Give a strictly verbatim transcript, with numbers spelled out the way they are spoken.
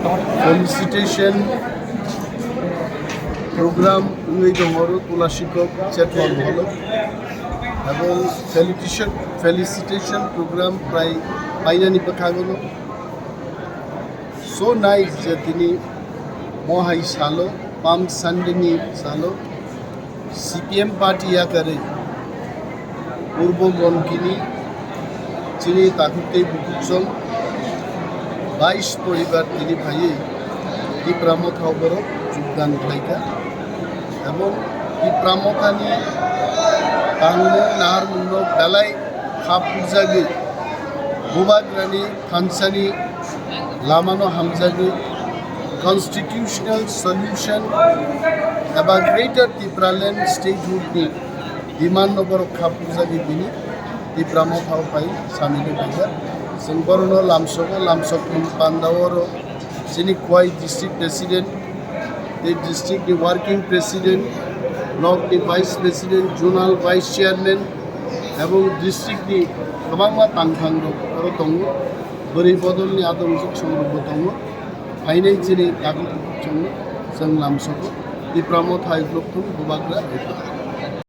Felicitation program wngwi dong oro Tulashikok Chetwal Hall o. Abo felicitation, felicitation program prai painani bwkhago no. So nice je tini mohai salo, Palm Sunday ni salo, C P M party yakarwi Purbo Bonkini chini takhuk tei bukhuk song bais poribar tini phaiwi Tipra Motha o borok jogdan khlaikha. Ebong Tipra Mothani tangmung naharmungno belai kha purjagwi Bubagrani thansani lamano hamjagwi constitutional solution eba Greater Tipraland statehood ni demand no borok kha purjagwi bini Tipra Motha o phai samino phaikha. Chwng borokno lamsogo, lamsokni panda oro chini Khowai district president, tei district ni working president, block ni vice president, zonal vice chairman, ebong district ni kwbangma tangthang rok oro tongo. Bwrwi bodol ni adong jwk song rok bo tongo. Phainai chini dagwi chwng, chwng lamsogo. Tipra Motha hai block thung Bubagra hai block.